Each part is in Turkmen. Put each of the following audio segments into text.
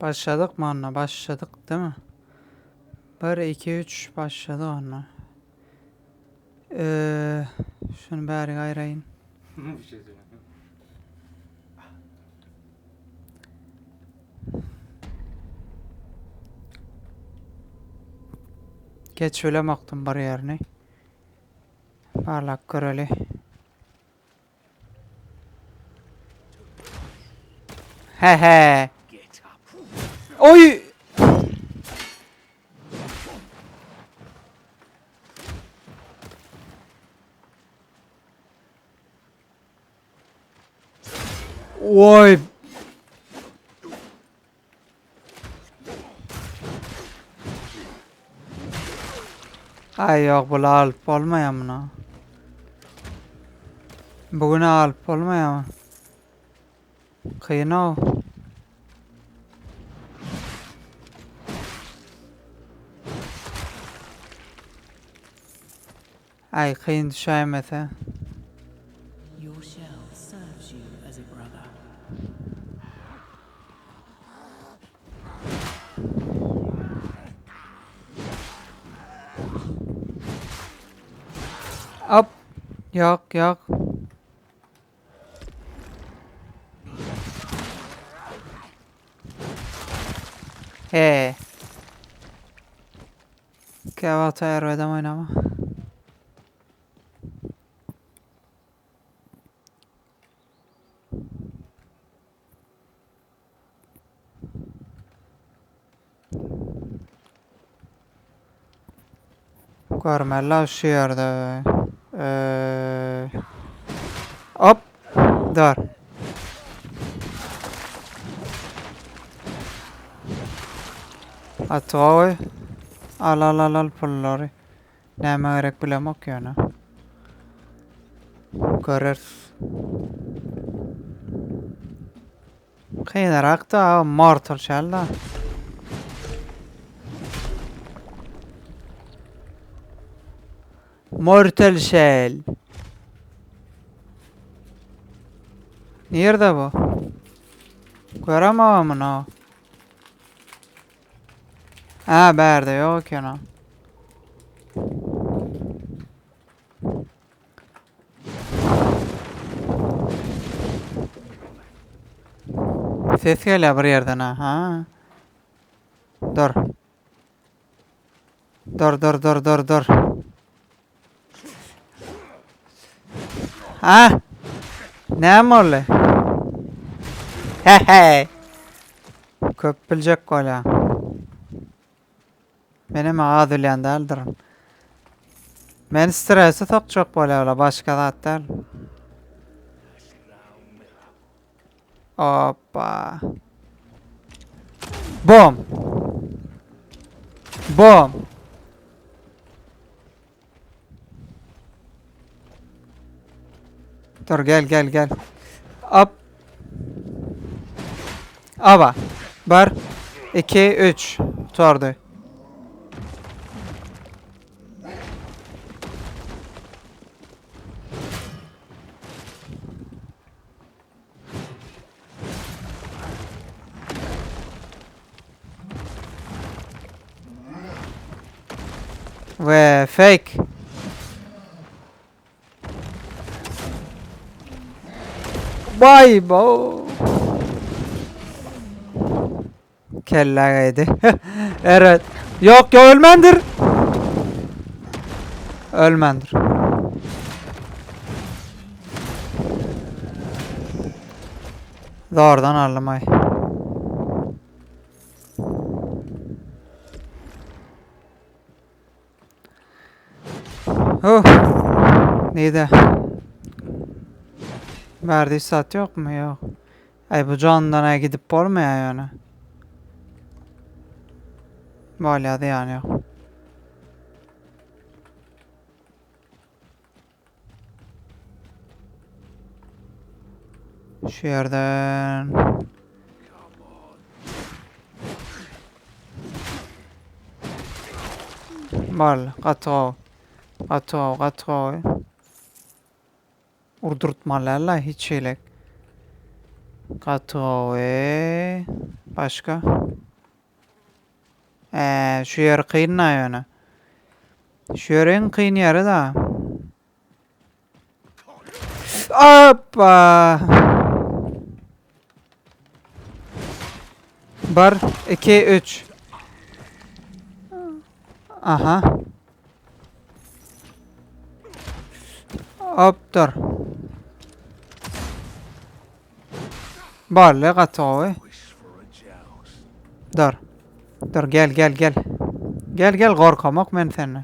Başladyk mı onda? Başladyk değil mi? 1, 2, 3 başladık onda. Ee, şunu bäri gaýraýyn. Bir şey söyle. Geç bilemokdym bir ýerini. Barlap göreli. He he. Oy! Oy! Aý ýok bul alyp bolmaýar muny. Bugün alyp bolmaýar. Kyn-ow. Aý kyn düşäýmese. Your shell serves you as a brother. Hop. Ýok, ýok. He. Käwagt erbedem oýnama. Görmeli şu ýerde. Ee, hop. Dur. Atoy. Al al al al pullary. Näme gerek bilemok ýöne. Göreris. Kynarak da Mortal Shell da. Mortal Shell. Nirede bu? Göremem bunu. Ha bärde ýok eken o. Ses gelýär bir ýerden ha. Ha. Dur. Dur dur dur dur dur. Ha? Näme boldy? He he. Köp biljek bolýa. Menem az bilýän däldirin. Men stresi sokjak bolýarlar, başga zat däl. Hoppa. Bom. Bom. Dur gel gel gel. Hop. Aba. 1 2 3 Tordy. We fake. Vay bo. Kellä gaydy. Evet. Yok ya ölmendir. Ölmendir. Zordan aldym ay. Huh. Neydi? Verdiği saat yok mu? Yok. Ay bu candan gidip bolmaýar ýöne. Bolýar zyýany ýok. Şu ýerden Bal, gaty gowy. Gaty gowy, gaty gowy. Urdurtmaly alla hiç şeýle. Gaty gowy. Başga? Eee, şu ýer kyn-da ýöne. Şu ýer iň kyn ýeri-da. Hoppa! Bir, iki, üç. Aha. Hop dur. Barly gaty gowy. Dur. Dur gel gel gel. Gel gel gorkamak men senden.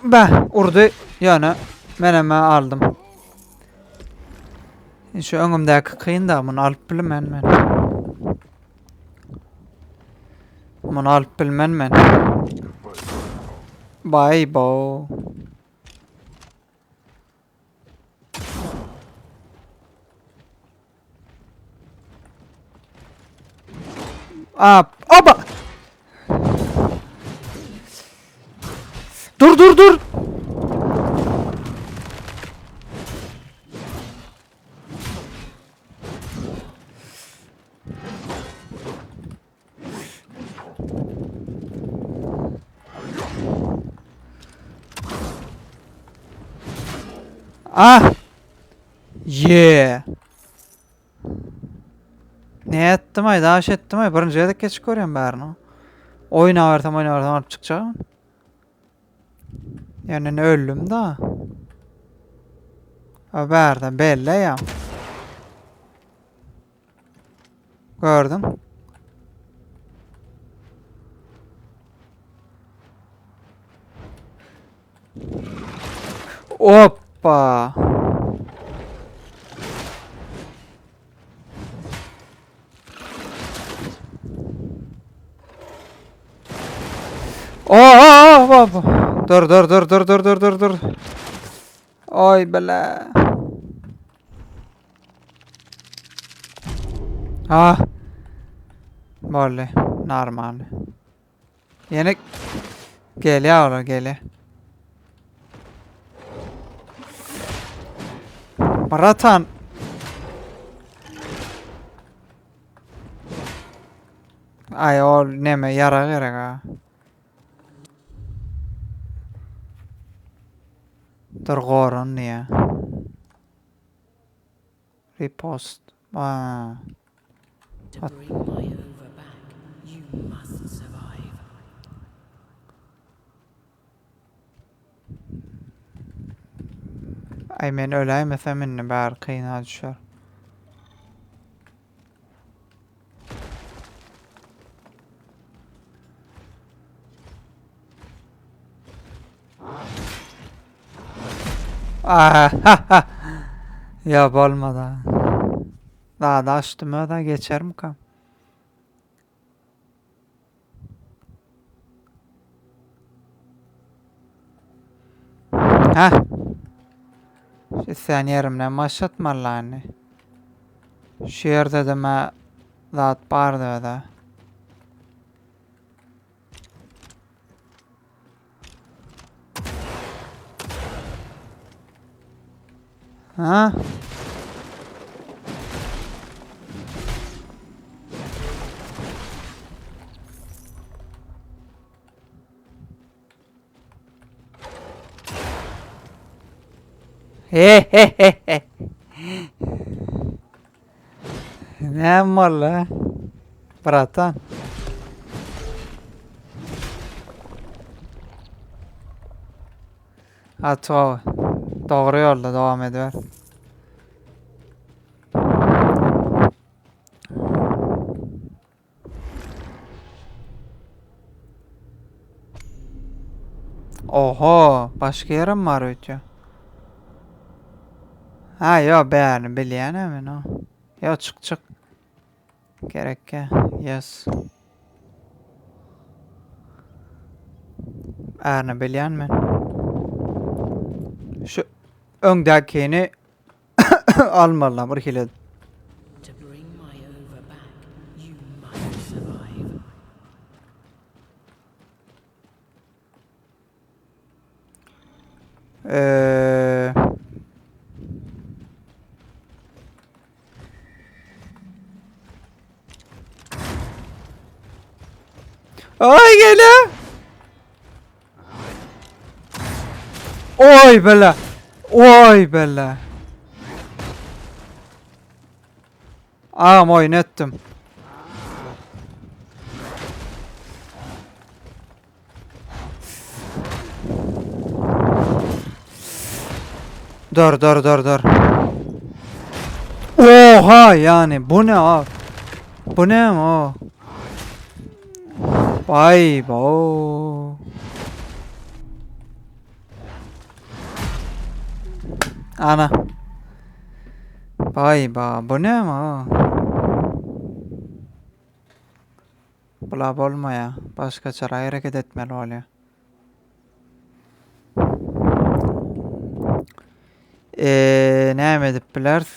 Bah, urdy. Ýöne men hem aldym. Şu öňümdäki kyn da muny alyp bilmen men. Muny alyp bilmen men. Bay bo. Ap, oba. Dur dur dur. Ah! Yeah! Ne etdim ay, daha şey ettim ay. Birinci gezek geçip görýän bärini. Oýna bersem, oýna bersem alyp çykjagym. Yani ne öldüm da. Ha bärde belli ya. Gördüm. Hoppa. Oh, oh, oh. Dur dur dur dur dur dur dur dur. Oy bela. Ah. Boldy. Normal. Ýene gelýär olar gelýär. Bratan. Ay ol neme ýara gerek ha. Dur goran diýä. Repost. Aa. To bring my over back, you must survive. Ay men öläýmesem indi bäri kyna düşer. Ah, Ya bolmady. Zady açdym özä geçermikam? Heh. Şu sen ýerimden başlatmaly indi. Şu ýerde de mä zat bardy özä. Ha? He he he he. Näme boldy? Bratan. Ato. Dogry ýolda dowam ediber. Oho, başga ýerem bar öýtýä. Ha, ýo, bärini bilýän men o. Ýo, çyk, çyk. Gerekkä. Yes. Bärini bilýän men. Şu öňdäkini almaly bir hile. To bring my over back, you must survive. Eee Ay gele. Oy bela. Oy bela. Agam oýun etdim. Dur dur dur dur. Oha yani bu ne abi? Bu ne o? Vay bo. Ana. Vay ba bu ne o? Bula bolmaýa. Başgaçarak hereket etmeli bolýa. Eee näme edip bileris?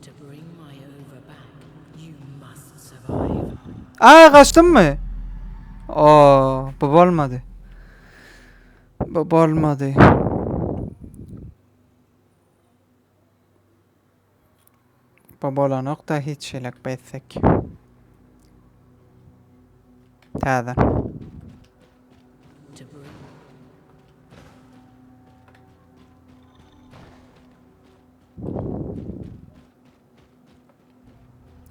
To bring my over back, you must survive. Aa kaçtın mı? Oo, bu bolmady. Bu bolmady. Bu bolanok da hiç şeýlek beýtsek. Täze. To bring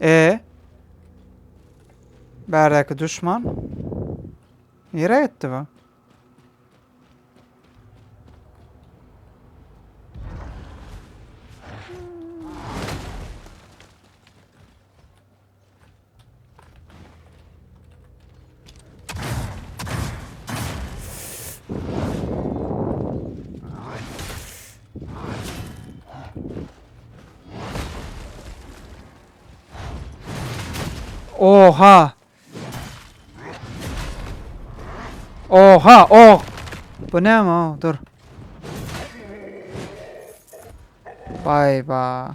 E Bärdäki duşman Nirä gitdi bu? Oha! Oha oh. Bu näme o? Dur. Bay ba.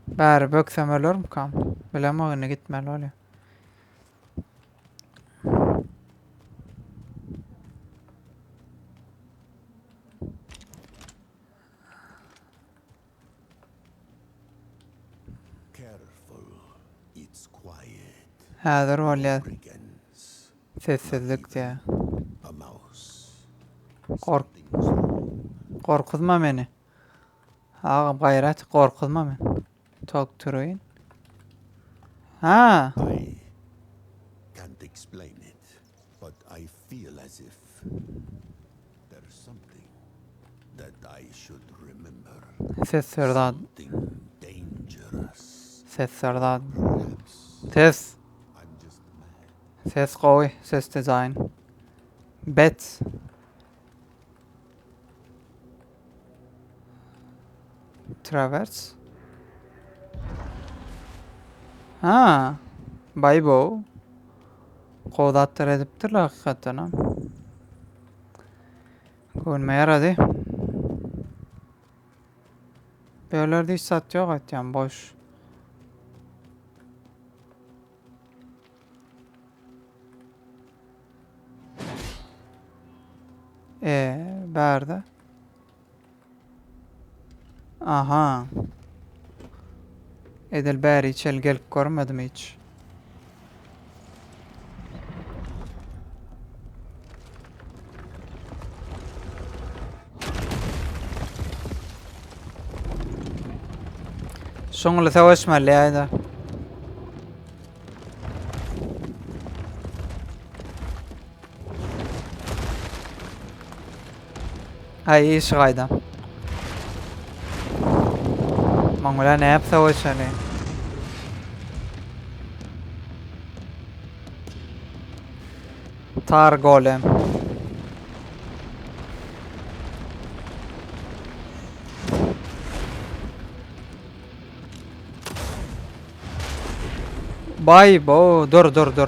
Bäri böksem ölerimkam? Bilemok indi gitmeli bolýar. Häzir bolýar. Sessizlik diýýär. Gork Gorkuzma meni. Agam gaýrat gorkuzma meni. Talk to Ruin. Ha. I can't explain it, but I feel as if there's something that I should remember. Ses serdar. Something dangerous. Ses serdar. Perhaps Ses. I'm just mad. Ses gowy. Ses dizayn. Bet. Traverse. Ha. Baybo. Gowy zatlar edipdirler hakykatdan hem. Göwnüme ýarady. Bu ýerlerde hiç zat ýok aýtýan boş. E, bärde. Aha. Edil bäri içeli gelip görmedim hiç. Şoňla savaşmaly ýa-da. Aý iş gaýda. Maň bilen näp savaşaly. Tar golem. Bay bo dur dur dur.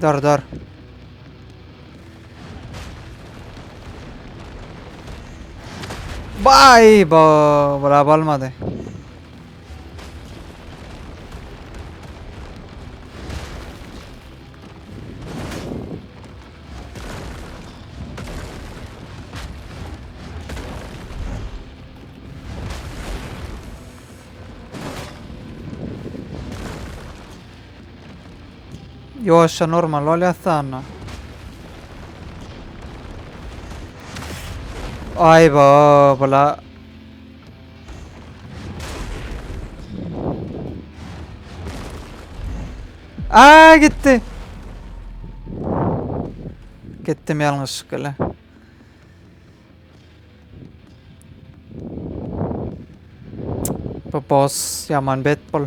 Dur dur. Bay bo, bura bolmady. Ýuwaşja normal bolýas da Aý bo, bula. Aa gitti. Gittim ýalňyşlyk Bu boss ýaman bet bul.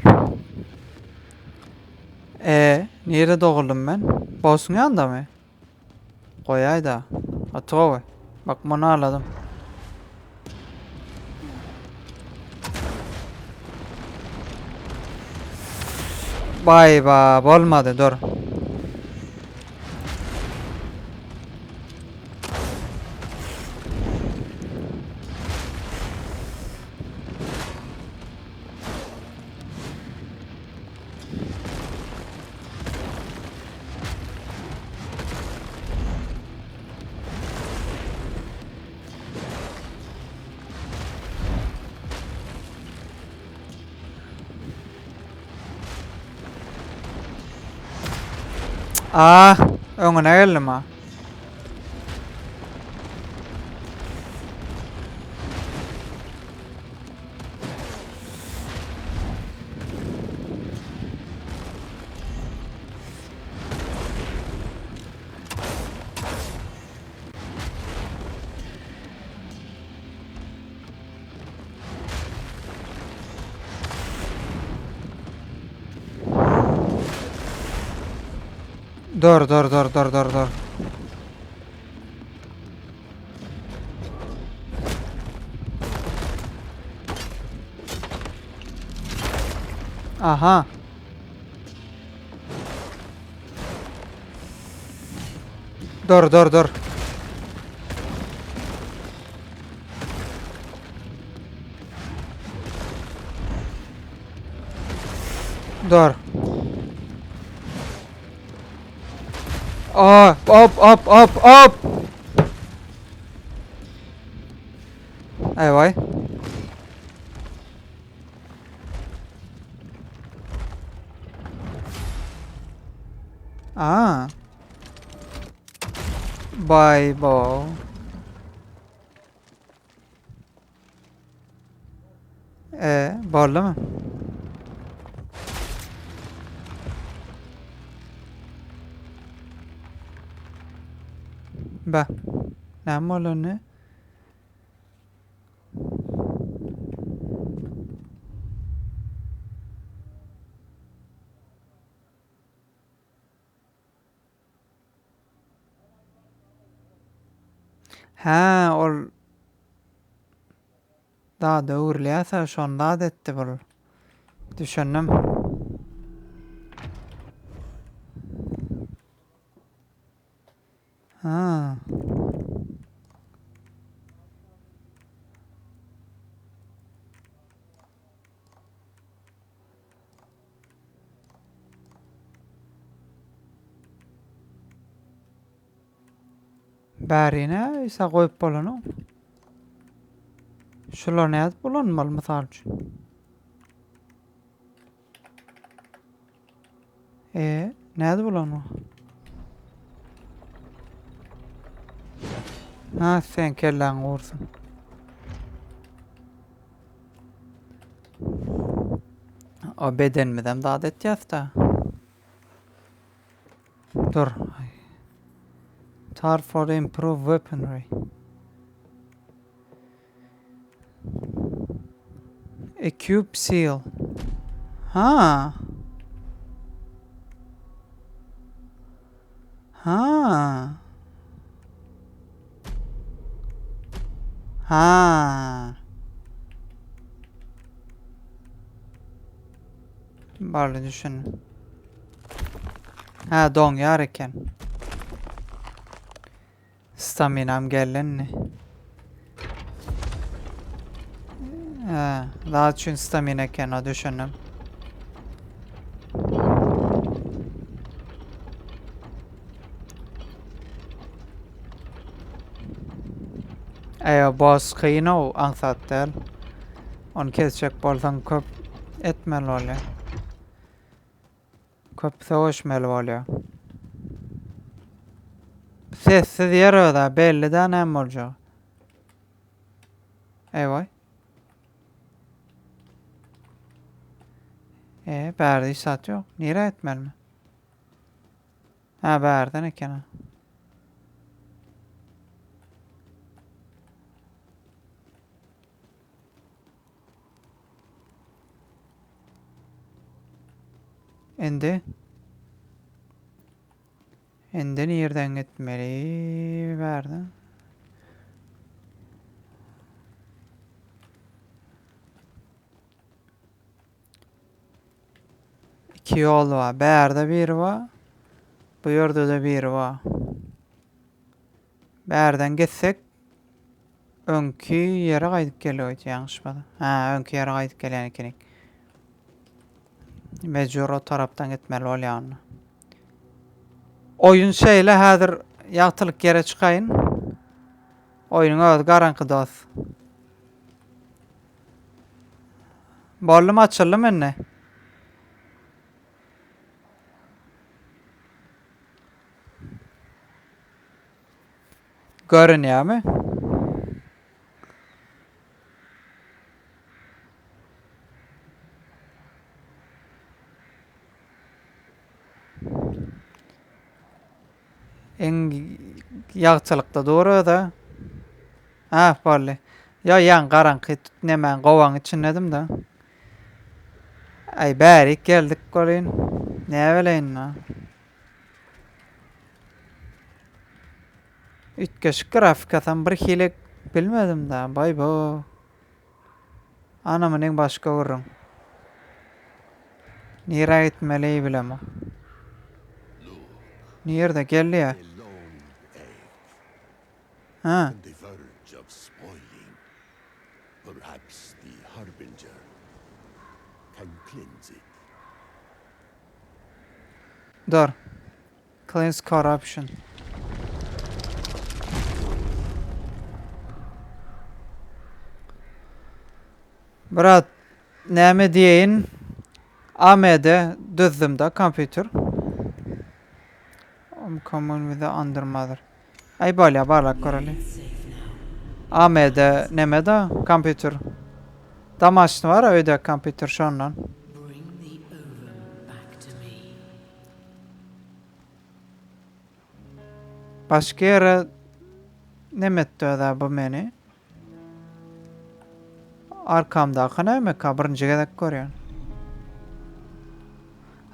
E, nirede doguldym men? Bossuň ýanyndamy? Goýaý-da. Gaty gowy. Bak, muny aladym. Baý ba, bolmady, dur. Ah, öňüne geldim ha. Dur dur dur dur dur dur. Aha. Dur dur dur. Dur. Aa, hop hop hop hop. Eý Aa. Bay bo. E, boldumy? Be. Näme boldy indi? Hä, ol zada öwrülýärse şony zat etdi bul. Düşündim. Ha. Bärine ise goýup bolany. Şular nädip ulanmaly mysal üçin? E, nädip ulanmaly? Ha, sen kelläň gursun. O bedenimizem zat etýäs-da. Dur. Tar for improve weaponry. Equip seal. Ha. Ha. Ha. Barly düşün. Ha doňýar eken. Staminam geldi indi. He, zat üçin stamina eken o düşündim. Eý, boss kyn o, aňsat däl. Ony kesjek bolsaň köp etmeli bolýar. Köp söweşmeli bolýar. Sessiz ýer öz-ä belli dä näme boljagy. Eý-waý. E, bärde hiç zat ýok. Nirä gitmelimi? Ha, bärden eken. Indi Indi nirden gitmeli? Bärde. İki ýol bar. Bärde biri bar. Bu ýerde de biri bar. Bärden gitsek öňki ýere gaýdyp gelýär öýdýän ýalňyşmasam. Ha, öňki ýere gaýdyp gelýän ekenik. Mejbur o tarapdan gitmeli bolýar onda. Oýun şeýle häzir ýagtylyk ýere çykaýyn. Oýnuň özi garaňky dos. Boldumy açyldymy indi? Görünýärmi? Iň ýagtylykda dur özä. Ah, boldy. Ýa ýaň garaňky nemäň gowaň içindedim-de. Aý bärik geldik welin, näbileýin-dä. Üýtgeşik grafikasam bir hili bilmedim-dä. Baý-bo. Ana munyň başga gürrüň. Nirä gitmeli bilemok. Nirde gelýä? Ha. Dur. Cleanse corruption. Brat, näme diýeýin? AMD düzdüm-de kompýuter. Common with the Undermother. Aý bolýa barlap göreli. AMD neme-da kompýuter. Damaşny bar öýdäki kompýuter şondan. Başga ýere neme etdi özä bu meni? Arkamdaky nämeka birinji gezek görýän.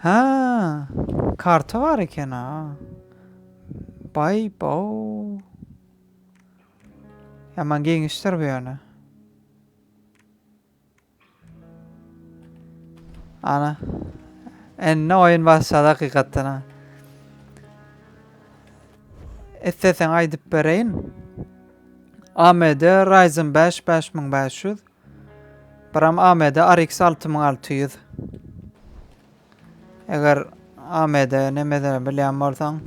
Ha, karta bar eken ha. Bay bo. Ýaman giňişdir bu ýöne. Ana. Indi oýun başlady hakykatdan ha. Isleseň aýdyp bereýin. AMD Ryzen 5 5500. Biram AMD RX 6600. Eger AMD nemesini bilýän bolsaň.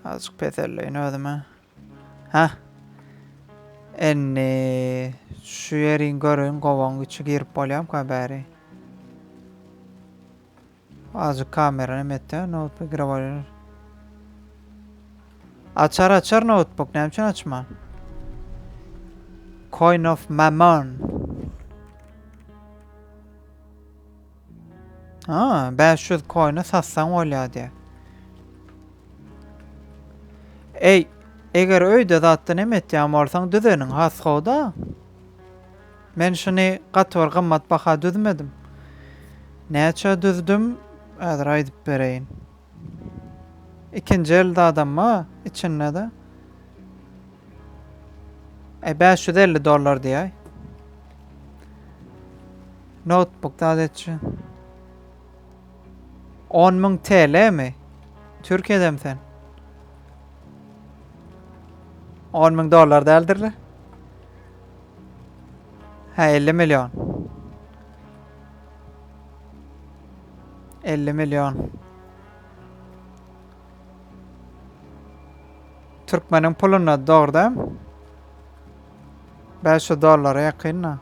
Azjyk peselleýin özüme. Hä. Indi şu ýeriň göreýin gowagyň içi girip bolýamka bäri. Azjyk kamera neme etdi? Notebook gire bolýar. Açar açar notebook näme üçin açman? Coin of Mammon. Ha, 500 coin'e satsaň bolýar diýär. Ey, eger öýde zatda neme etýän bolsaň düzeniň has gowy-da. Men şuny gaty bir gymmat baha düzmedim. Näçe düzdüm, häzir aýdyp bereýin. Ikinji el zadam bar içinde-de. Ey 550 dollar diýäý. Notebook zat etçi. 10 müň TL mi? Türkiýedemi sen? 10 müň dollar däldirle. Hä 50 million. 50 million. Türkmeniň pulunda dogry däl. 500 dollara ýakyn-da.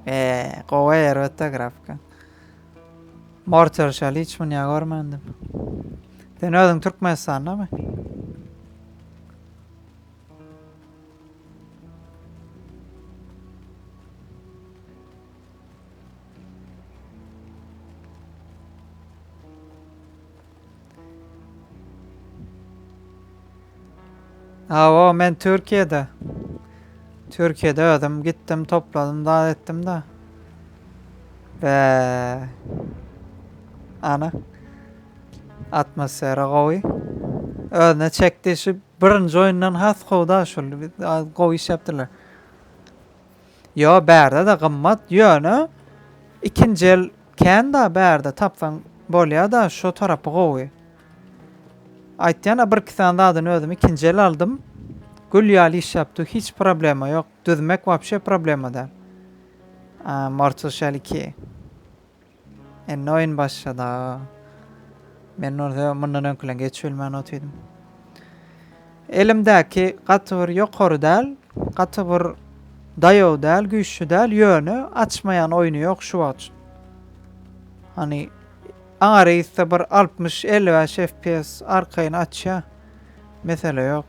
Eee, gowy erbetde grafika. Mortar şaly hiç muny görmändim. Sen özüň Türkmenistandamy? Hawa, men Türkiýede. Türkiýede özüm gitdim, topladym, zat etdim da. Be. Ana. Atmosfera gowy. Özüne çekdi. Şu birinji oýundan has gowy da şul. Gowy iş ýapdylar. Ýo, bärde-de gymmat, ýöne ikinji el kän-da bärde tapsaň bolýa-da, şo tarapy gowy. Aýtýan-a birki sany zadyny özüm ikinji el aldym. Gül ýaly işläp dur, hiç problema ýok. Düzmek wapşe problema däl. Mortal Shell 2. Indi oýun başlady. Men bolsa mundan öňkülen geç bilmän otydym. Elimdäki gaty bir ýokary däl, gaty bir daýaw däl, güýçli däl, ýöne açmaýan oýny ýok şu wagt. Hani aňary gitse bir 60-55 FPS arkaýyn açýar. Mesele ýok.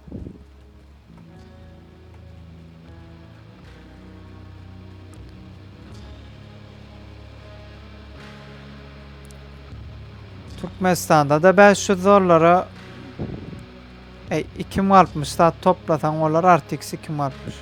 Türkmenistanda-da 500 dollara Ey 2060 zat toplasaň bolar RTX 2060.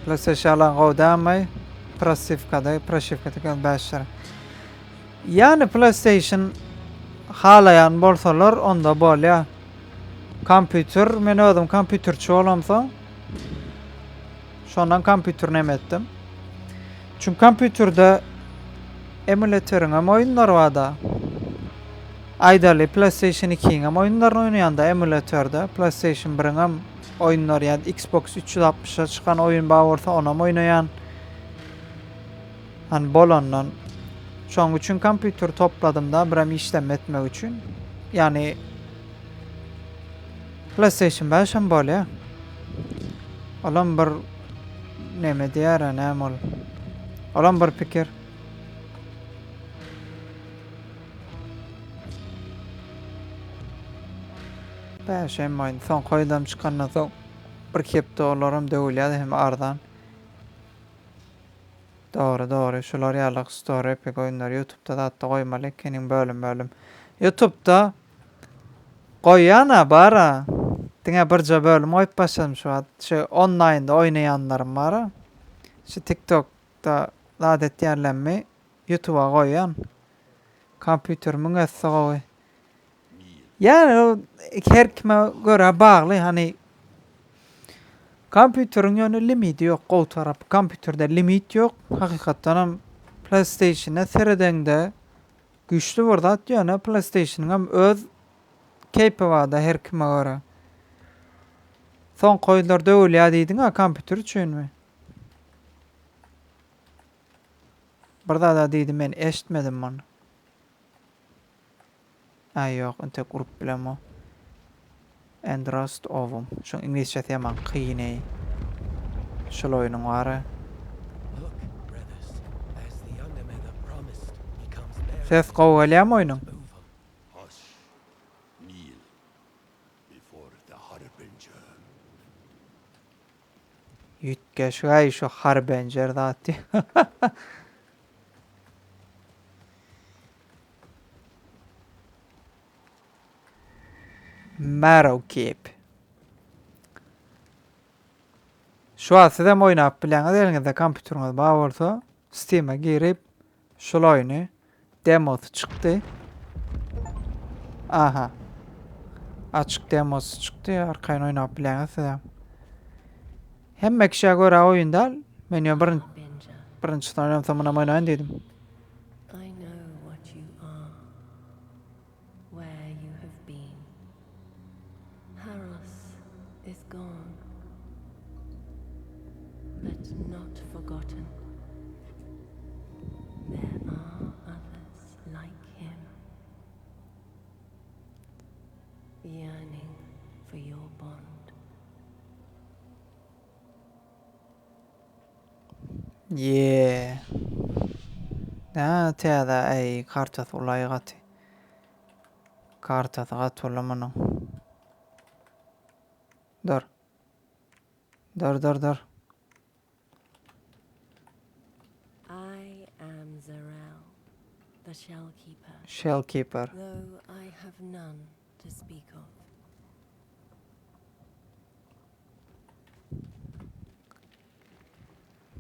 PlayStation alan gowy dälmi? Proşiwkada, proşiwkada gel 5 lira. Ýani PlayStation halaýan bolsalar onda bolýa. Kompýuter, men özüm kompýuterçi bolamsoň şondan kompýuter neme etdim. Çünki kompýuterde emulatoriň hem oýunlary barda. Aýdaly PlayStation 2-iň hem oýunlaryny oýnaýanda emulatorda, PlayStation 1-iň hem oýunlary ýa Xbox 360-a çykan oýun bar bolsa onam oýnaýan. Hani bolandan. Şoň üçin kompýuter topladym da birem işleme etmek üçin. Ýani PlayStation 5 hem bolýar. Olam bir neme diýär, näme ol? Olam bir pikir. Bäş hem oýun. Soňky oýunam çykandan soň bir hepde olaram döwülýär hem arzan. Dogry dogry şular ýaly story epik oýunlary ýutubda zatda goýmaly ekeniň bölüm bölüm. Ýutubda goýýana bara. Diňe birje bölüm goýup başladym şu wagt. Şu onlaýnda oýnaýanlarym bara. Şu tiktokda zat etýänlerimi ýutuba goýýan. Kompýuterimiň ötse gowy. Ýani her kime görä bagly hany kompýuteriň ýöne limidi ýok gowy tarapy kompýuterde limit ýok hakykatdanam playstationa seredeňde güýçli bir zat ýöne playstationyňam öz keýpi barda her kime görä. Soňky oýunlar döwülýär diýdiňä kompýuter üçinmi? Bir zada diýdi men eşitmedim muny. Aý ýok entek urup bilemok. Endrost ovum. Şuň iňlisçesi ýaman kyn eý. Şul oýnuň bary. Ses gowy gelýärmi oýnuň? Üýtgeşik-aý şu Harbinger zat. Marrowkeep. Şu wagt sizem oýnap bilýäňiz eliňizde kompýuteriňiz bar bolsa Steam-e girip şul oýny demosy çykdy. Aha. Açyk demosy çykdy, arkaýyn oýnap bilýäňiz sizem. Hemme kişä görä oýun däl. Men ýa birin birinjisini oýnamsam munam oýnaýyn diýdim. I know what you are, where you have been. Haros is gone, but not forgotten. There are others like him, yearning for your bond. Yeah. Nä täze äý kartasy ulaý gaty. Kartasy gaty uly munuň. Dur. Dur dur dur. I am Zarel, the Shellkeeper. Shellkeeper. Though I have none to speak of.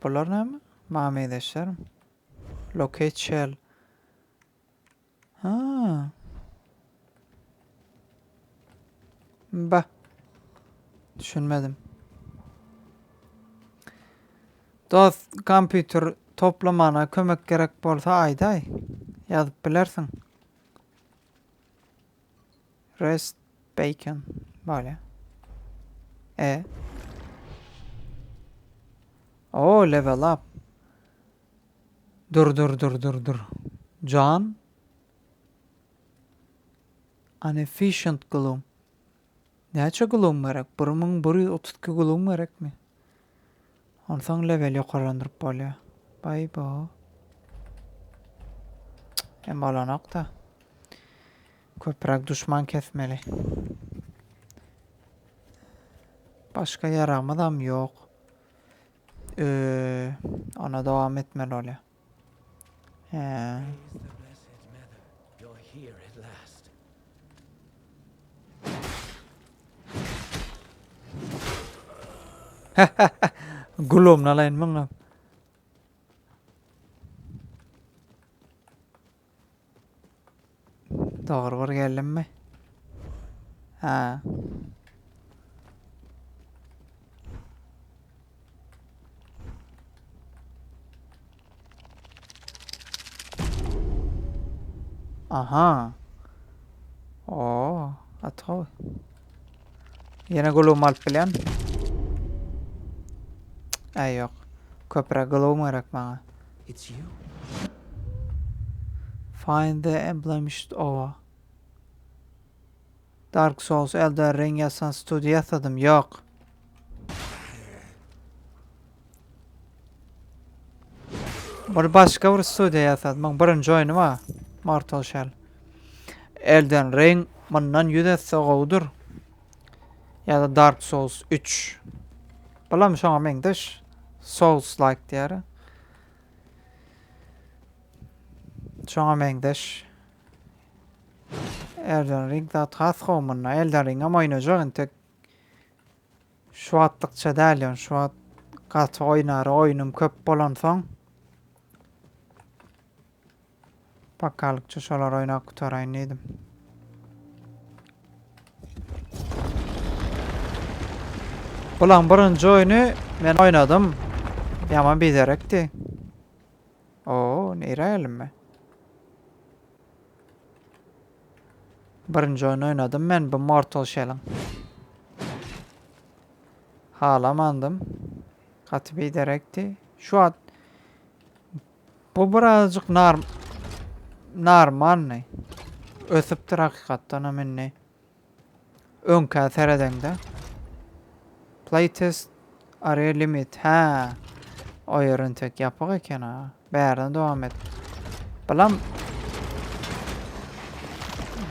Bular näme? Maňa meňzeşlermi? Locate shell. Ha. Ba. Düşünmedim. Dost, kompýuter toplamana kömek gerek bolsa aýdaý. Ýazyp bilersiň. Rest bacon. Bolýa. E. O, level up. Dur dur dur dur dur. Jan. Unefficient gloom. Näçe gloom gerek? 1132 gloom gerekmi? Onsoň level ýokarlandyryp bolýar. Baý bo. Hem bolanok-da. Köpräk duşman kesmeli. Başga ýaragymyzam ýok. Ee, ona dowam etmeli bolýar. He. Gulumny alaýyn muňa. Dogry bir geldimmi? Ha. Aha. Oo, gaty gowy. Ýene gulum alyp bilýän. Äý ýok. Köpräk gulum gerek maňa. It's you. Find the emblemished ova. Dark Souls Elden Ring ýasan studiýa ýasadym. Ýok. Bir başga bir studiýa ýasady. Muň birinji oýny bar. Mortal Shell. Elden Ring mundan 100 esse gowudyr. Ýa-da Dark Souls 3. Bulam şoňa meňzeş. Souls like diýär. Şoňa meňzeş. Elden Ring zat has gowy munda. Elden Ringem oýnajak entek. Şu wagtlykça däl ýöne şu wagt gaty oýnara oýnum köp bolansoň. Bakalykça şolar oýnap gutaraýyn diýdim. Bulaň birinji oýny men oýnadym. Ýaman biderekdi. Oo, nirä geldim men? Birinji oýun oýnadym men bu Mortal Shell-iň. Halamandym. Gaty biderekdi. Şu wagt bu birazjyk nar normalny. Ösüpdir hakykatdan hem indi. Öňkä seredeňde. Playtest area limit. Hä. O ýer entek ýapyk eken ha. Bärden dowam et. Bulam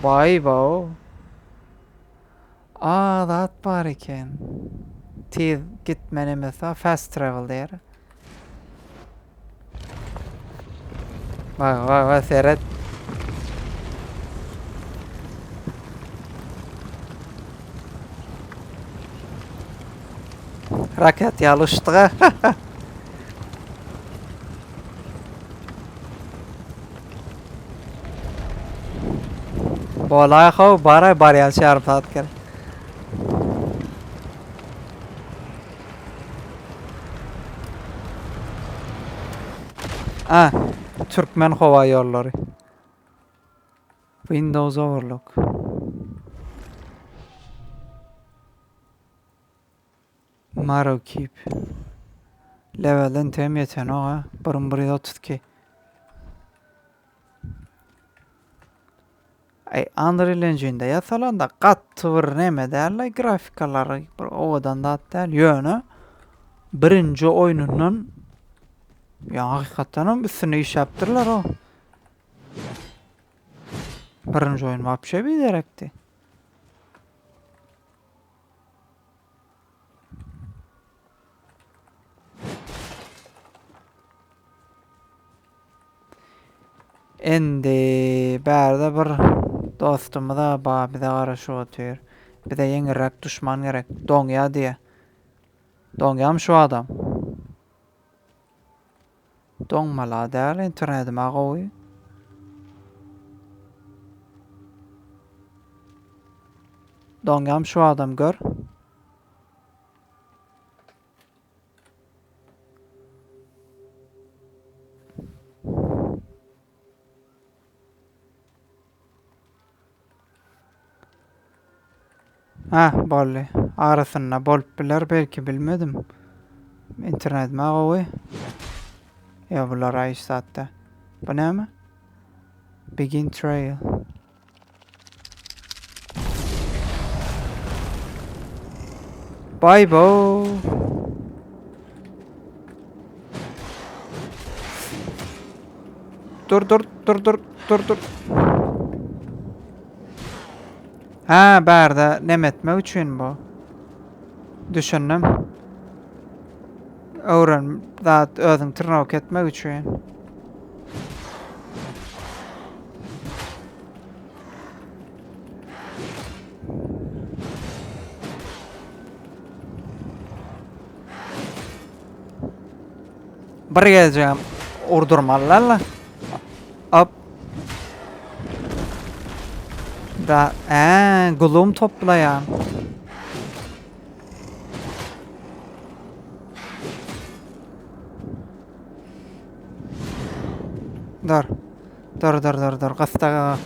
Baý bo. A zat bar eken. Tiz gitmen emesa fast travel diýer. Bak bak bak seret. Raket ýaly uçdyk ha. Bolaý how, baraý barýança ýarym sagat gerek. A, Türkmen howa ýollary. Windows Overlook. Maro keep. Levelden tem ýetenok ha. 1132. Aý Unreal Engine-de ýasalanda gaty bir neme däl-le grafikalary bir owadan zat däl. Ýöne birinji oýnundan ýa hakykatdan hem üstünde işläpdirler o. Birinji oýun wapşe biderekdi. Indi bärde bir dostumyz-a bar, bize garaşyp otyr. Bize ýeňilräk duşman gerek. Doňýa diýýä. Doňýamy şu adam? Doňmaly-a däl, internetim-ä gowy. Doňýamy şu adam gör. Hä, boldy. Arasynda bolup biler belki bilmedim. Internetim gowy. Ýa bular aý zatda. Bu näme? Begin trail. Bay bo. Dur dur dur dur dur dur. Ha bärde nem etmek üçin bu. Düşündim. Öwren zat özüň tırnawk etmek üçin. Bir gezegem urdurmalylar. Hop. Da, ee, gulum toplaýan. Dur. Dur dur dur dur. Gysda.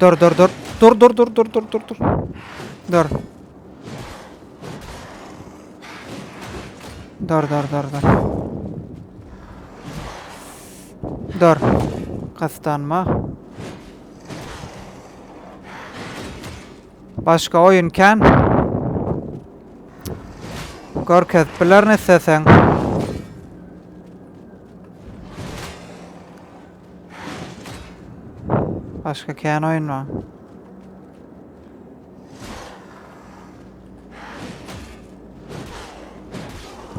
Dur dur dur. Dur dur dur dur dur dur dur. Dur. Dur dur dur dur. Dur. Gysdanma. Başga oýun kän. Görkezip bilerin isleseň. Başga kän oýun bar.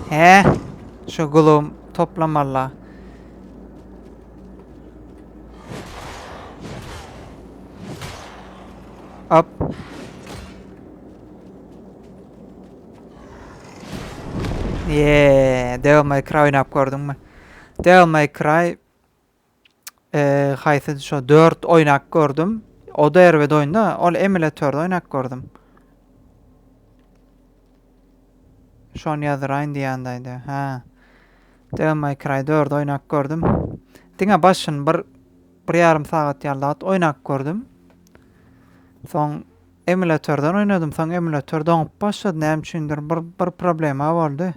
He, şu gulum toplamalla. Hop. Yeah, Devil May Cry oýnap gördüňmi? Devil May Cry e, haýsy şo 4 oýnap gördüm. O da erbet oýunda, ol emulatorda oýnap gördüm. Şony ýazdyraýyn diýýändaýdy. Hä. Devil May Cry 4 oýnap gördüm. Diňe başyny bir bir ýarym sagat ýaly zat oýnap gördüm. Soň emulatordan oýnadym, soň emulator doňup başlady, näme üçindir bir bir problema boldy.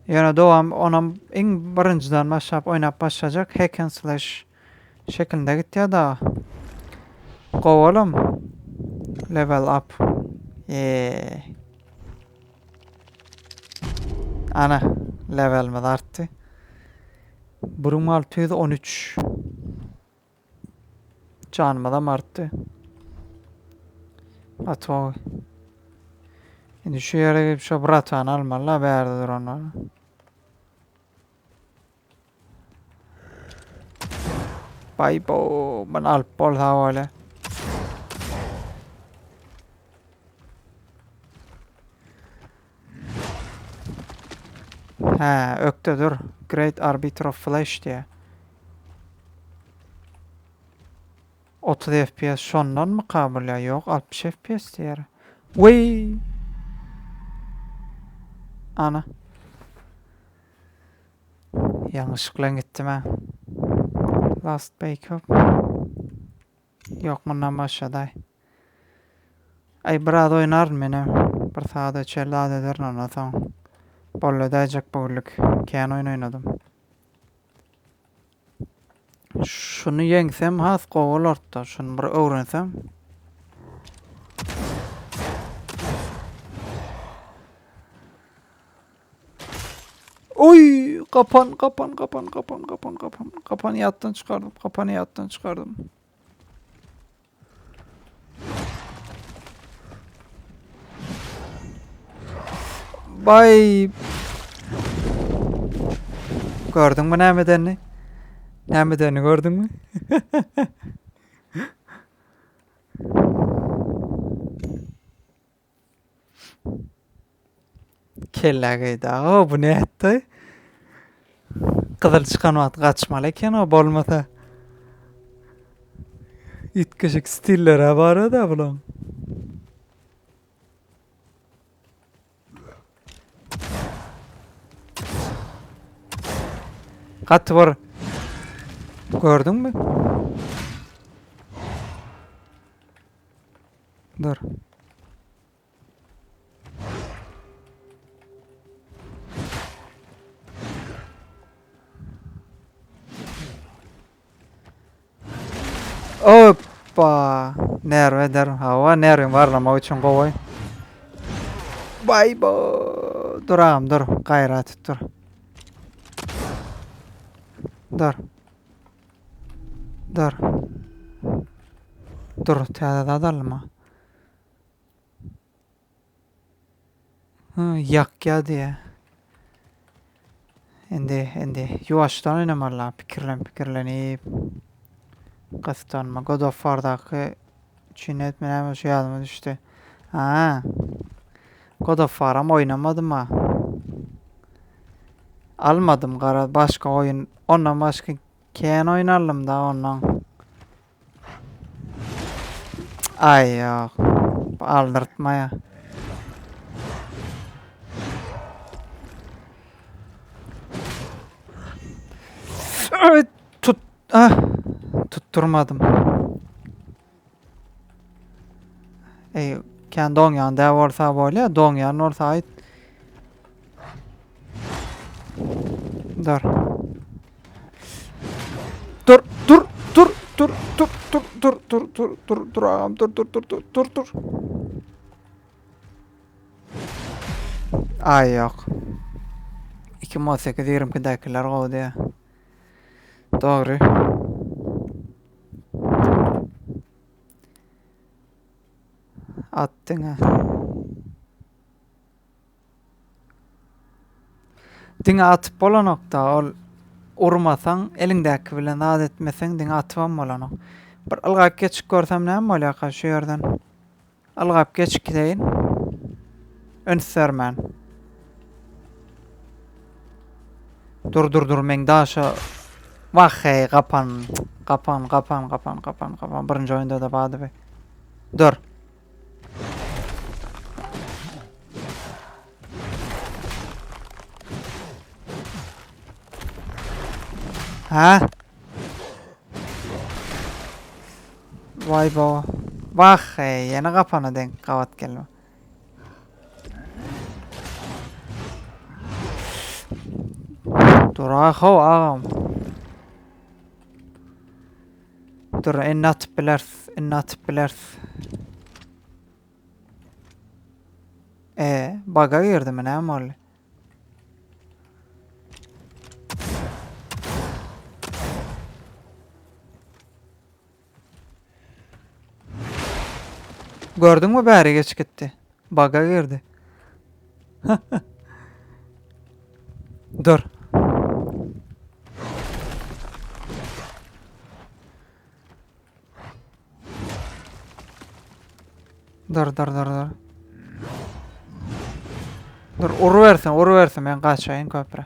Ýöne dowam onam iň birinjiden başlap oýnap başlajak hack and slash şeklinde gitýär da. Gowy olam. Level up. Yeee. Ana, levelimiz artdy. 1613. Canymyzam artdy. Gaty Indi şu ýere gelip şu bratany almaly-la bärde duranlary. Bay bo, bunu alyp bolsa böyle. Hä, ökde dur. Great Arbiter of Flesh diýýär. 30 FPS şondanmyka bul ýa ýok 60 FPS diýýär. Weý! Ana. Ýalňyşlyk bilen gitdim ha. Last wake up. Ýok mundan başladaý. Aý biraz oýnaryn menem. Bir saada çenli zat ederin ondan soň. Boldy edäýjek bu günlük. Kän oýun oýnadym. Şuny ýeňsem has gowy bolardy-da. Şuny bir öwrensem. Oý, gapan, gapan, gapan, gapan, gapan, gapan. Gapany ýatdan çykardym, gapany ýatdan çykardym. Bay. Gördüňmi näme edenini? Näme edenini gördüňmi? Kellä geýdi. O bu nätdi? Gyzyl çykan wagt gaçmaly eken o bolmasa. Üýtgeşik stillere bar da bulaň. Gaty bir gördüňmi? Dur. Hoppa! Nerw eder. Hawa, nerwiň barlamak üçin gowy. Bay bo. Dur agam, dur. Gaýrat et, dur. Dur. Dur. Dur, täze zat aldym ha. Hı, ýakýa diýä. Indi, indi ýuwaşdan oýnamaly, pikirlen, pikirlenip. Gysdanma. God of War'daky üçin etme näme şu ýadyma düşdi. Ha. God of War'am oýnamadym ha. Almadym gara başga oýun. Ondan başga kän oýun aldym da ondan. Aý ýok. Bu aldyrtmaýa. Ay, tut ah tutturmadym. Ey, kän doňýan dä bolsa bolýa, doňýan bolsa aýt. Dur. Dur, dur, dur, dur, dur, dur, dur, dur, dur, dur, dur agam, dur, dur, dur, dur, dur, dur. Aý ýok. 2018 22-däkiler gowy diýýär. Dogry. At diňe. Diňe atyp bolanokda ol urmasaň eliňdäki bilen zat etmeseň diňe atybam bolanok. Bir ylgap geçip görsem näme bolýarka şu ýerden. Ylgap geçip gideýin. Üns bermän. Dur dur dur meň daşa Wah hey gapan gapan gapan gapan gapan gapan birinji oýunda da bardy be. Dur. Ha? Vay bo. Wah hey, ýene gapana denk gabat gelme. Dur how agam. Dur, indi atyp bileris, indi atyp bileris. E, baga girdimi näme boldy? Gördüňmi bäri geç gitdi. Baga girdi. Dur. Dur dur dur dur. Dur urubersin, urubersin men gaçaýyn köprä.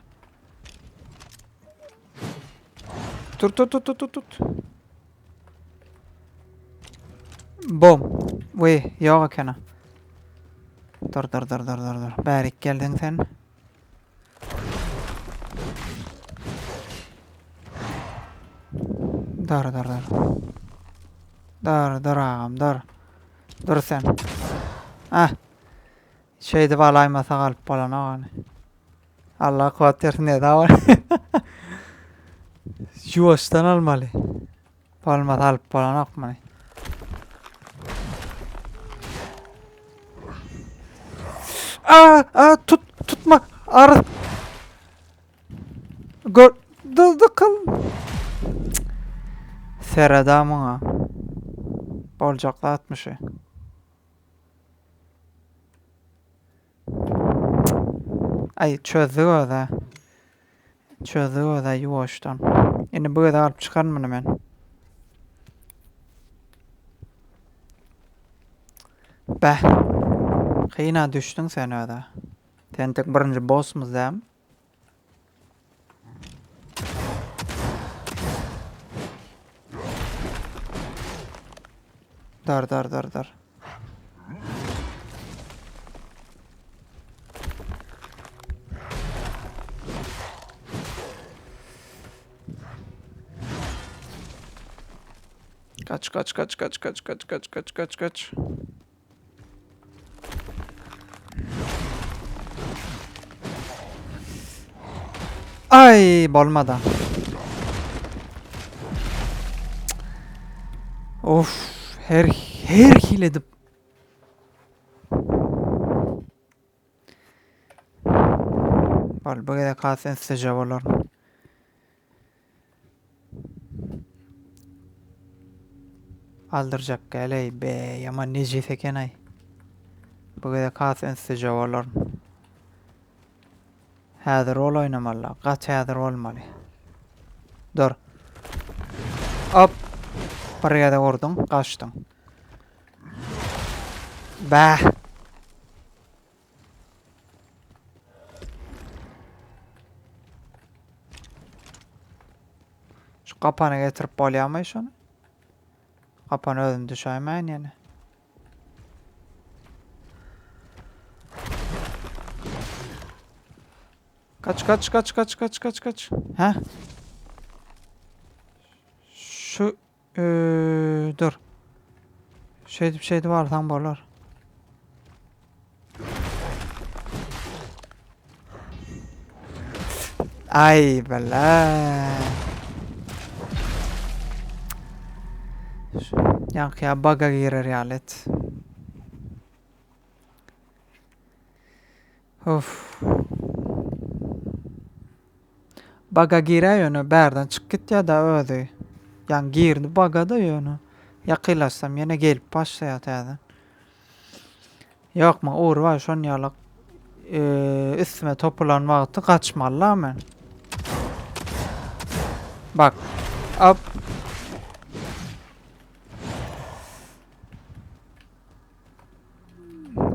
Tut tut tut tut tut tut. Bom. We, ýok ekeni. Dur dur dur dur dur dur. Bärik geldiň sen. Dur dur dur. Dur dur agam dur. Dur sen. Ah. Şeýdip alaýmasak alyp bolanok ony. Allah kuwwat bersin diýdi awa. Ýuwaşdan almaly. Bolmasa alyp bolanok muny. Aa, aa, tut, tutma. Arı. Gör, dykyl. Sereda muňa. Boljak zatmy şu? Aý çözdük özä. Çözdük özä ýuwaşdan. Indi bu gezek alyp çykaryn muny men. Bäh. Kyna düşdüň sen özä. Sen tek birinji bossmyz dämi? Dar dar dar dar. Kaç kaç kaç kaç kaç kaç kaç kaç kaç kaç. Ay bolmady. Of her her hil edip. Bol bu gezek has ünsleje bolar. Aldyrjak geleý be ýaman nejis ekenaý. Bu gezek has ünslije bolaryn. Häzir rol oýnamaly. Gaty häzir bolmaly. Dur. Hop. Bir gezek urduň, gaçdyň. Bäh. Şu gapana getirip bolýarmy şony? Gapana özüm düşäýmäýin ýene. Kaç kaç kaç kaç kaç kaç kaç. Hä? Şu Eee, dur. Şeýdip şeýdip alsaň bolar. Ay bela. Ýaňky ýa baga girer ýaly et. Of. Baga girä ýöne bärden çyk gitýä-da özi. Ýaňy girdi baga-da ýöne. Ýakynlaşsam ýene gelip başlaýar täzeden. Ýok maňa ugry bar şon ýaly üstüme topulan wagty gaçmaly-la men. Bak. Hop.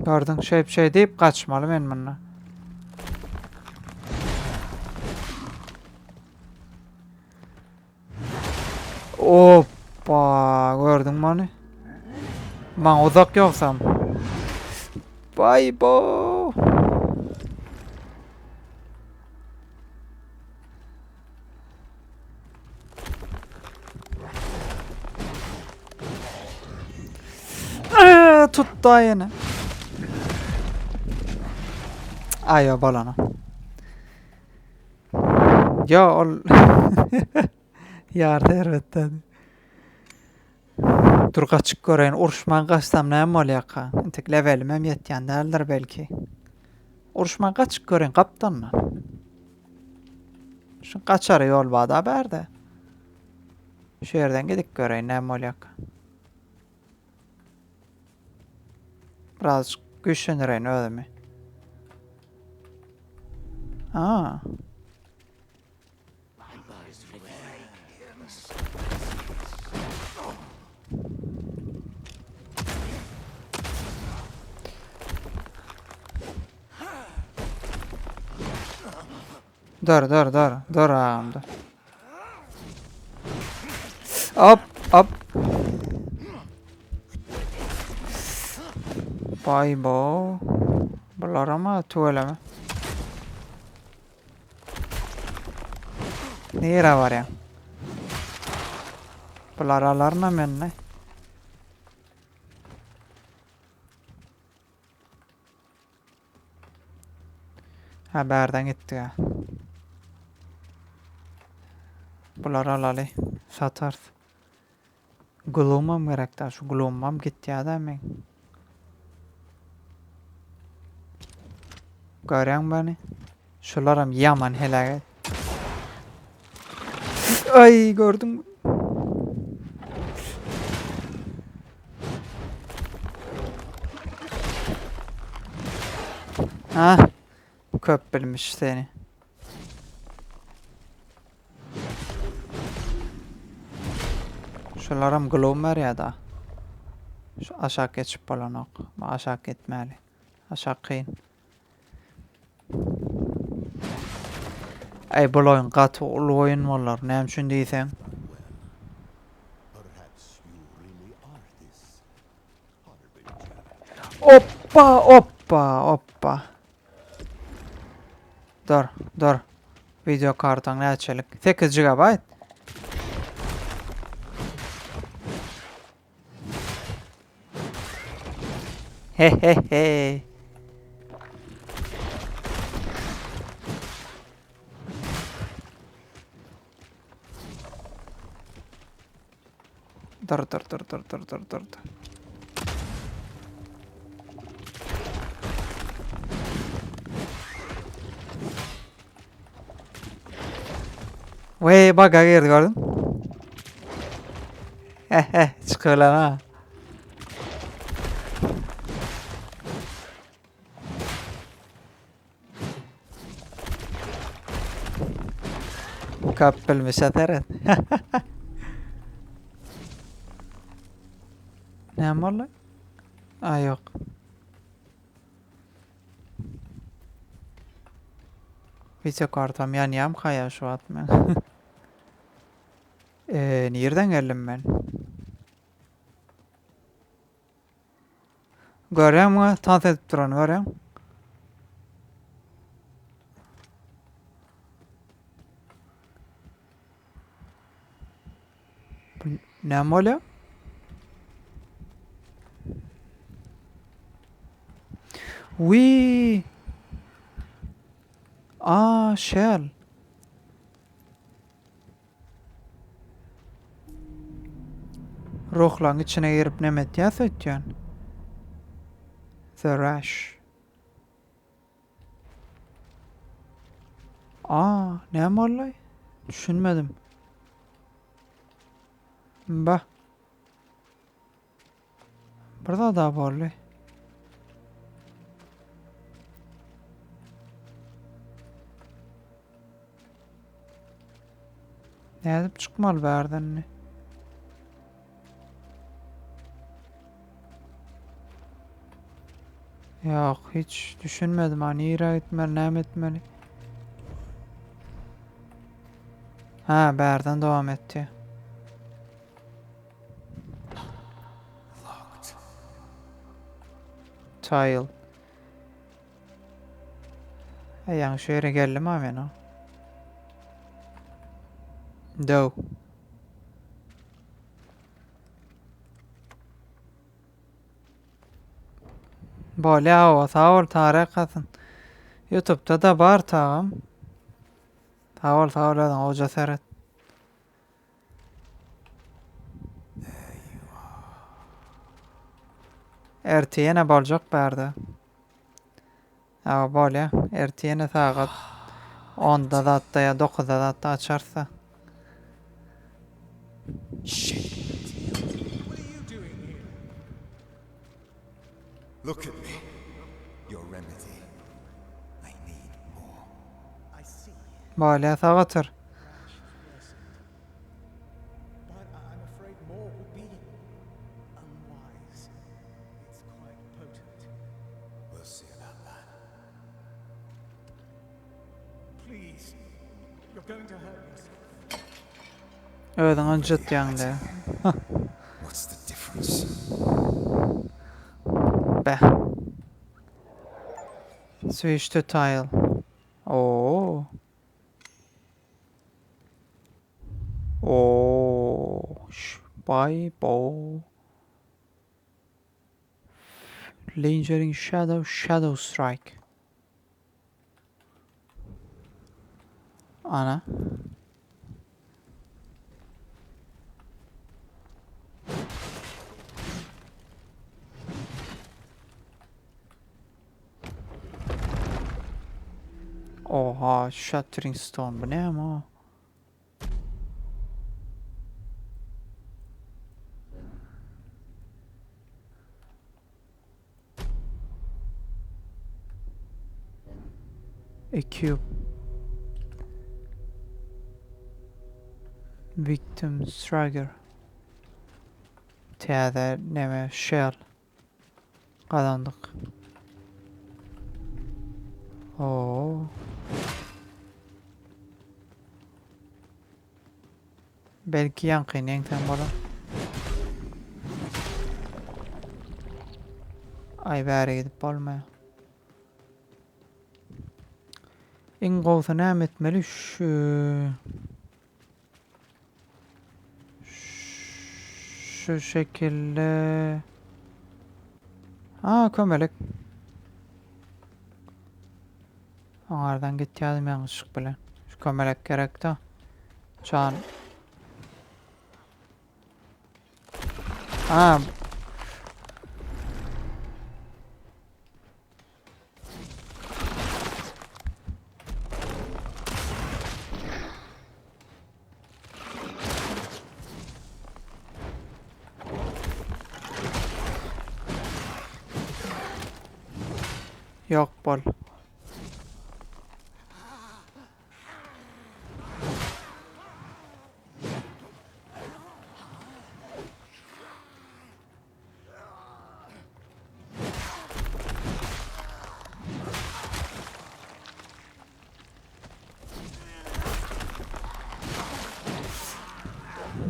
Gördüň, şeýp şeý diýip gaçmaly men munda. Oppa, gördüňmi ony? Maňa uzak ýogsam. Baý bo. Tutdy ýene. Aýo bolana. Ýo ol ýardy erbetde. Dur gaçyp göreýin. Uruşman gaçsam näme bolýarka? Entek levelim hem ýetýän däldir belki. Uruşman gaçyp göreýin gapdandan. Şu gaçara ýol bar-da bärde. Şu ýerden gidip göreýin näme bolýarka. Birazcık güýçlendireýin özümi. Aa. Dur, dur, dur. Dur agam, dur. Hop, hop. Baý bo. Bularam-a tüweleme. Nirä barýaň? Bular alaryn-a meni. Ha bärden gitdik ha. Bulary alaly. Satarys. Glumam gerek da şu glumam gitýär-dä meň. Görýäň beni? Şularam ýaman heläk et. Aý gördüňmi? Ha? Köp bilmiş seni. Şularam glow berýär da. Şu aşak geçip bolanok. Aşak gitmeli. Aşak kyn. Äý bul oýun gaty uly oýun bolar. Näme üçin diýseň? Oppa, oppa, oppa. Dur, dur. Video kartaň näçelik? 8 GB. He he he. Dur dur dur dur dur dur dur. Wey baga girdi gördün. He he çykybilen ha. Köp bilmişe seret. Näme boldy? A ýok. Video kartam ýanýamka ýa şu wagt men? Eee, nirden geldim men? Görýäňmi, tans edip duran görýäň. Bu näme bolýar? Wii. Aa, şel. Ruhlaň içine girip neme etýäs öýtýän? The Rush. Aa, näme boldy? Düşünmedim. Bah. Bir zat daha boldy. Nädip çykmaly bärden indi? Ýok, hiç düşünmedim ha nirä gitmeli, näme etmeli? Ha, bärden dowam etdi. Tile. E, ýaňy şu ýere geldim ha men o. Döw. Bolýa hawa sag bol Tarek Hasan. Ýutubda-da bar tagam. Sag bol sag bol özüň gowja seret. Ertir ýene boljak bärde. Hawa bolýa. Ertir ýene sagat onda zatda ýa dokuzda zatda açarsa. Look at me. Your remedy. I need more. I see. Bolýa sag otur. Özüňi ynjytýaň-da. Beh. Switch to tile. Oo. Oo. Bay bo. Lingering Shadow, Shadow Strike. Ana. Oha, Shattering Stone bu näme o? Equip. Victim Striker. Täze neme shell gazandyk. Oo. Belki ýaňkyny ýeňsem bolar. Aý bäri gidip bolmaýar. Iň gowusy näme etmeli? Şu Şu şekilde Ha, kömelek. Oňardan gitýärdim ýalňyşlyk bilen. Şu kömelek gerekdi. Can. Ha. Ýok bol.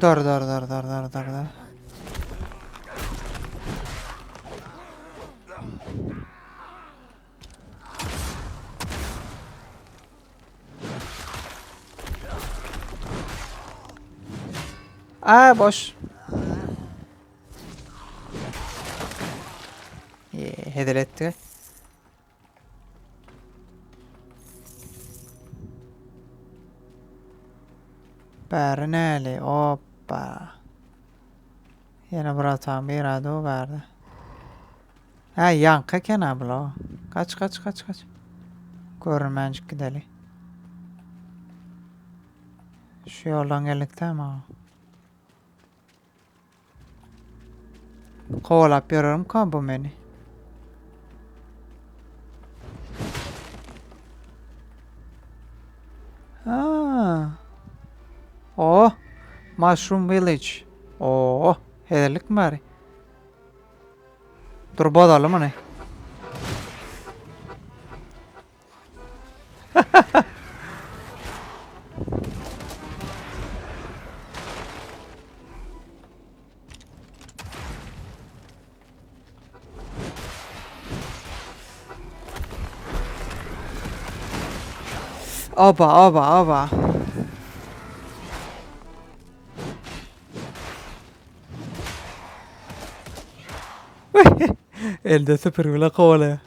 Dur dur dur dur dur dur dur. Aa boş. Hezil etdi. Bäri näli? Hoppa. Ýene bir atam bir adu bärde. Hä, ýaňky eken ha bula. Kaç kaç kaç kaç. Görünmänjik gideli. Şu ýoldan geldik dämi? Kowalap ýörermika bu meni? Ha. Oh, Mushroom Village. Oh, hezillik bari. Dur bozaly muny. Oba, oba, oba. Elde süpürgi bilen kowalaýar.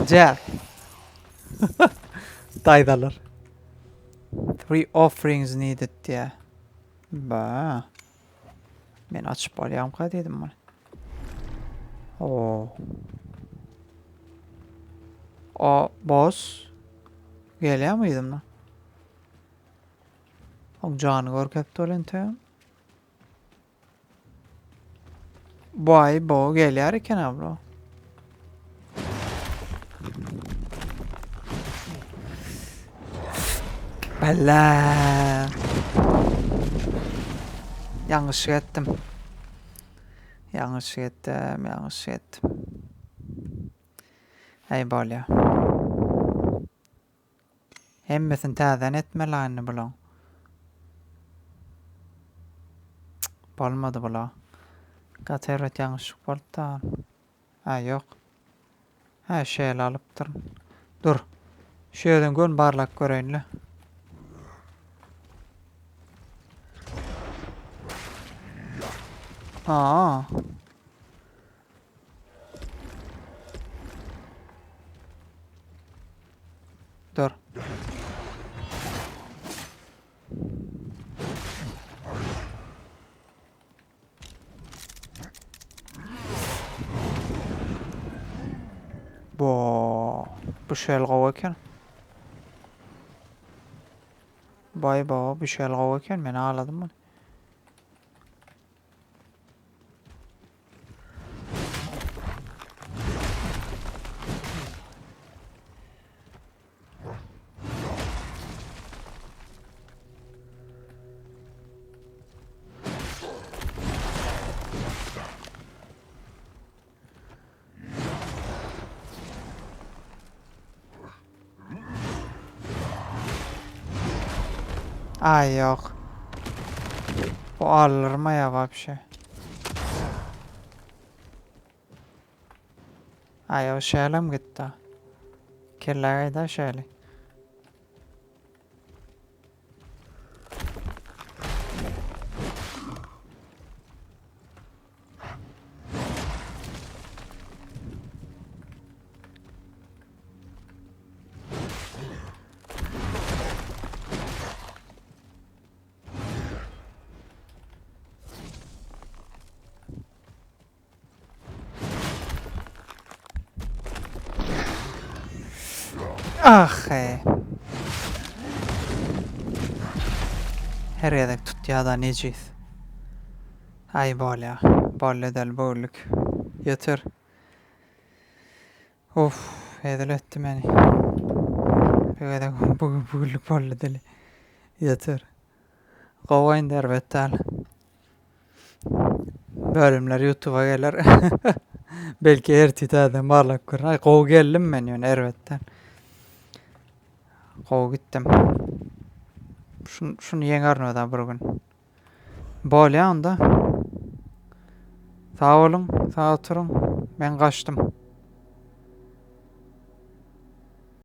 Jack. Daýzalar. Three offerings needed diýä. Ba. Men açyp bolýamka diýdim muny. Oo. O boss gelýärmi yzymdan? Oň jany görkezip dur entegem. Baý bo gelýär eken abla. Bella. Ýalňyşlyk etdim. Ýalňyş etdim, ýalňyş etdim. Äý bolýa. Hemmesini täzeden etmeli indi bulaň. Bolmady bula. Gaty erbet ýalňyşlyk boldy da. Hä ýok. Hä şeýle alypdyryn. Dur. Şu ýerden gön barlap göreýinle. Aa. Dur. Bo, bu şel gowy eken. Bay bo, bu şel gowy eken. Men ağladım bunu. Aý ýok. Bu aldyrmaýar wapşe. Aý o şälem gitdi. Kellä gaýda şäli. Ah hey. Her gezek tutýar-da nejis. Aý bolýa. Boldy edeli bu günlük. Ýeter. Uff, hezil etdi meni. Bu gezek bu günlük boldy edeli. Ýeter. Gowy oýundy erbet däl. Bölümler YouTube'a geler. Belki ertir täzeden barlap görün. Ay gowy geldim men ýöne erbet däl. Gowy gitdim. Şun, şunu ýeňerin öza bir gün. Bolýa onda. Sag boluň, sag oturyň. Men gaçdym.